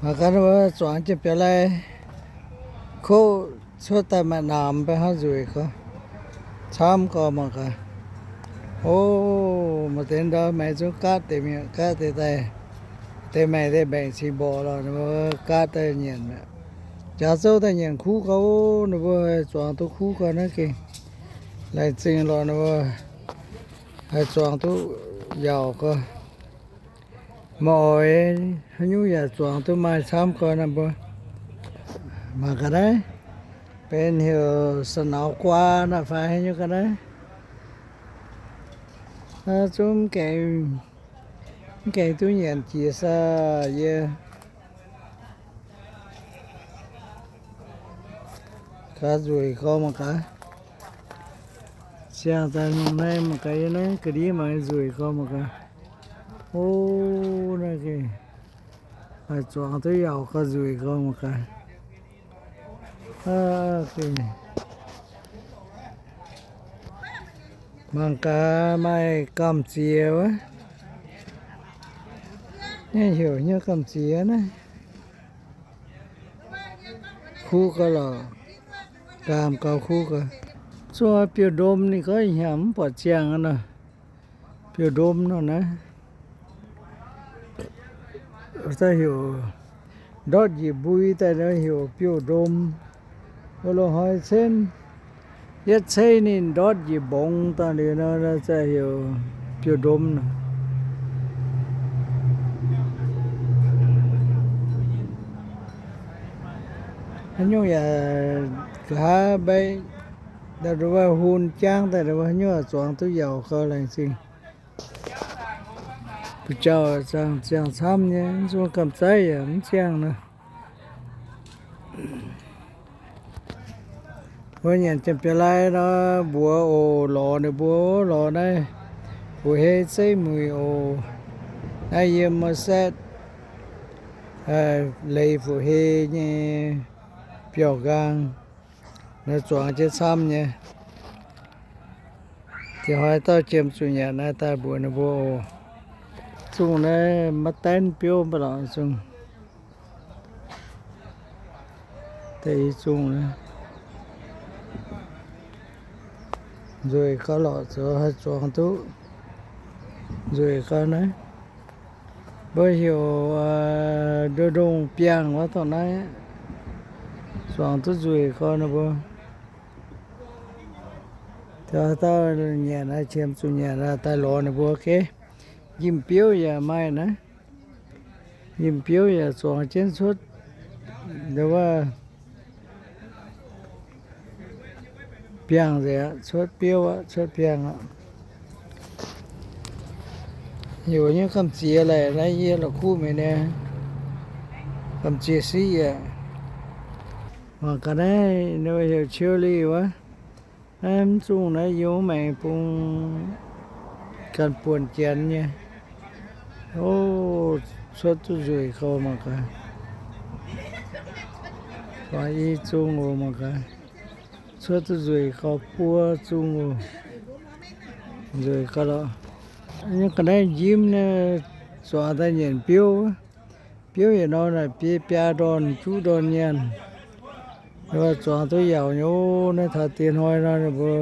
Mangc gaax, ninh mbuo zuangx jienv biaux lai, kov cuotv daaih maaih namx, mbuo hnangv nzueic gau, camv gau mangc gaax. O, maaih deix ndau maengx zungv gaatv deix mi'aqv, gaatv deix daaih, deix maengx deix mbaengc cingx mborqc lorqc, ninh mbuo gaatv daaih nyanc mi'aqv. Jaax zouv daaih nyanc kuv gau, ninh mbuo zuangx duqv kuv gau naaiv gengh laengz zingh lorqc, ninh mbuo haih zuangx duqv yaauc gau. Maaih oix haaix nyungc yaac zuangx duqv maaih camv gau naaiv mbuo. Mangc ga'naaiv, benx heuc สะเนาะกวา naaiv fai haaix nyungc ga'naaiv. Zungv mv gaengh, mv gaengh duqv nyanc jiex saah yie. Gaax nzueic gau mangc gaax. Siang daaih mingh naaiv mangc gaax, yie naaiv ga'ndiev mangc nzueic gau mangc gaax. O, naaiv gengh haih zuangx duqv yaauc gau, nzueic gau mangc gaax. Mangc gaax maaih gamh ziex wuov. Naaiv heuc hnyouv gamh ziex naaiv. Kuv gau lorqc, gaamh gau kuv gau. Zuqc biouv-ndom ninh gorngv hnyangx mv buatc ziangh nor. Biouv-ndom nor naaiv. Daaih heuc ndortv njiec mbui daaih nor heuc biouv-ndom. Wuov loz-hnoi cenv yietv ceiv ninh ndortv njiec mbongx daaih liuz nor, daaih heuc biouv-ndom nor. Haaix nyungc yaac nqa'haav mbaeqv, wuov hun jangv daaih, haaix nyungc yaac zuangx duqv yaauc gau laengz zingh. Buoz-jauh ziangh camv nyei, mv zungv gamh zaiv yaac mv ziangh nor. Mbuo nyanc janx-biaux lai nor, mbuox oc, lorz ninh mbuo, lorz naaiv fu'hei zeiv muic oc. Naaiv yiem Setv, Leiz fu'hei nyei biauv-nqaang, naaiv zuangx jienv camv nyei. Diex hnoi dauh jiem zuqc nyanc naaiv daaih mbuox ninh mbuo oc. Zungh naaiv maiv daenv biouv mv baac lorqc zungh. Deix i zungh naaiv nzueic gau lorqc, zoux haih zuangx duqv nzueic gau naaiv. Mbuo heuc nduov ndongh biangh wuov dongh naaiv, zuangx duqv nzueic gau ninh mbuo. Dauh dauh nyanc naaiv, qiemx zuqc nyanc naaiv daaih lorz ninh mbuo geh. Njimv biouv yaac maaih naaiv. Njimv biouv yaac zuangx jienv cuotv, wuov, biangh nzengc aqv, cuotv biouv aqv, cuotv biangh aqv. Heuc nyei gamh ziex laaic naaiv yie la'kuqv mi'aqv niaa. Gamh ziex siqv yaac. Mangc gaax naaiv, ninh heuc cherry wuov. Naaiv mv zungh naaiv yie mv maengx bung ganh buonc janx nyei. O, cuotv duqv nzueic gau mangc gaax. Zuangx i zungh oc mangc gaax. Cuotv duqv nzueic gau buo zungh oc. Nzueic gau lorqc. Ga'naaiv njimv naaiv zuangx daaih nyanc biouv. Biouv yietc norm naaic biei biaa ndorn juqv ndorn nyanc. Zuangx duqv yaauc nyei. Naaiv taux diex hnoi nor ninh mbuo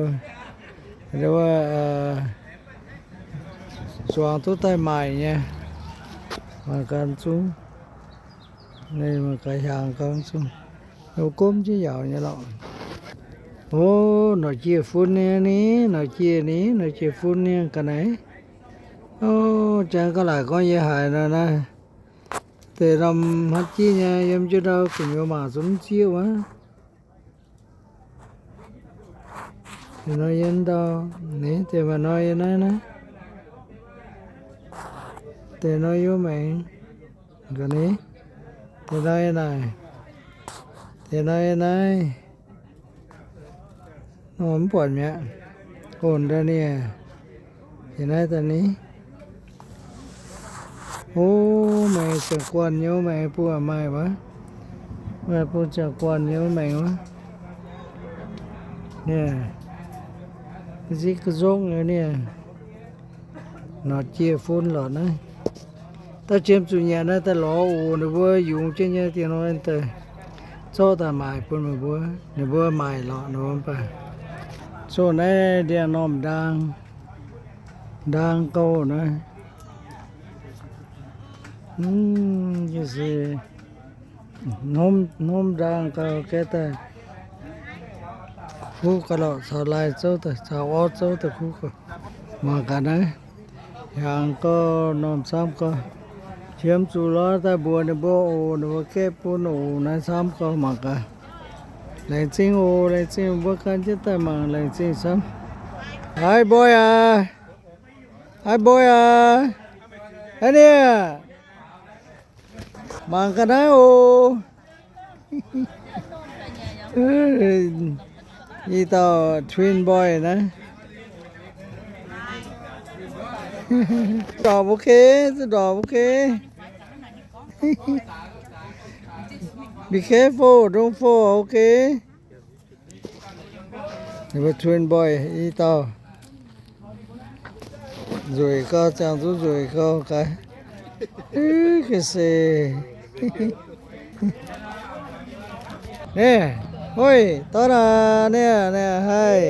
zuangx duqv daaih maaic nyei. Mangc gaax zungv. Mangc gaax hiaangx gau zungv. Ninh mbuo gomv jienv yaauc nyei lorqc. O, norqc jiex fun nyei ni, norqc jiex ni, norqc jiex fun nyei ga'naaiv. O, jangx ga'laaic gorngv yie haiz nor naaiv. Deix norm haaix jiex nyei yiem jienv ndau gu'nyuoz mangc zungv mv zieqv wuov. Deix nor yiem ndau, ni deix maaih nor yiem naaiv naaiv. Deix nor yiem maengx, ga'naaiv. Deix nor yiem naaic. Deix nor yiem naaiv. Nor mv buatc mi'aqv. Onc daaih nie, deix naaiv daaih ni. O, maengx ziangh guanh nyei, maengx bung maaih wuov. Maaih bung ziangh guanh nyei maengx wuov. Nie, nzikv ga'nzongv nyei nie. Norqc jiex fun lorqc naaiv. Daaih jiem zuqc nyanc naaiv daaih lorz oc, ninh mbuo yungz jienv nyei diex nor daaih zorqv daaih maaic bun meih mbuo, ninh mbuo maaic lorqc ninh mbuo mv baac. Zoh naaiv ndiangx-normh ndaang, ndaang gauh naaiv. Hnomv ndaang gauh gaeqv daaih kuv gauh lorqc, caux lai zouv daaih, caux orv zouv daaih kuv gauh. Mangc gaax naaiv, hnyangx gauh, normh camv gauh. Jiem zuqc lorz daaih mbuox ninh mbuo oc, ninh mbuo gaeqv bun oc, naaiv camv gauh mangc gaax. Laengz zingh oc, laengz zingh mbuo gan jienv daaih mangc, laengz zingh camv. Haaix mboi aac? Haaix mboi aac? Aav nie, mangc ga'naaiv oc. I dauh twin boy naaiv. Ndorpc ok, ndorpc ok. Be careful, don't fall, ok. Twin boy i dauh nzueic gauh, ziangh zuqc nzueic gauh gaax. Ga'se. Naaiv, hoiv, dorn aac, naaiv, naaiv haih.